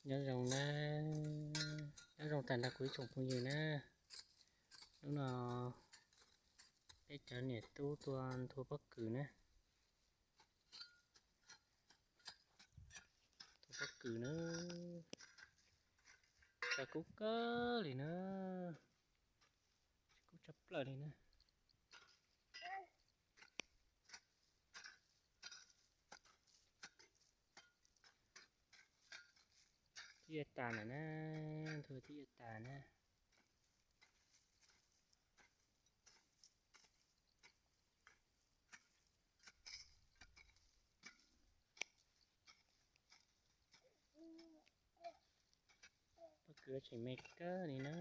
Nyob zoo na, nyob zoo tag nrho kuv ib tsoom phooj ywg na. Hnub no peb cov niam tub tuaj nthua pob kws na, nthua pob kws na, tshav kub kawg li na, kub tshaj plaws li na. Twb yuav tas lawm na, nthua twb yuav tas na. Pob kws tseem me kawg li na.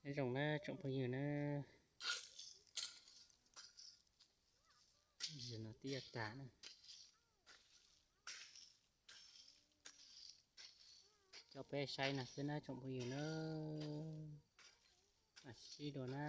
Nyob zoo na tsoom phooj ywg na, zaum no twb yuav tas na. Coj peb saib no xwb na tsoom phooj ywg na, mam sib ntsib dua na.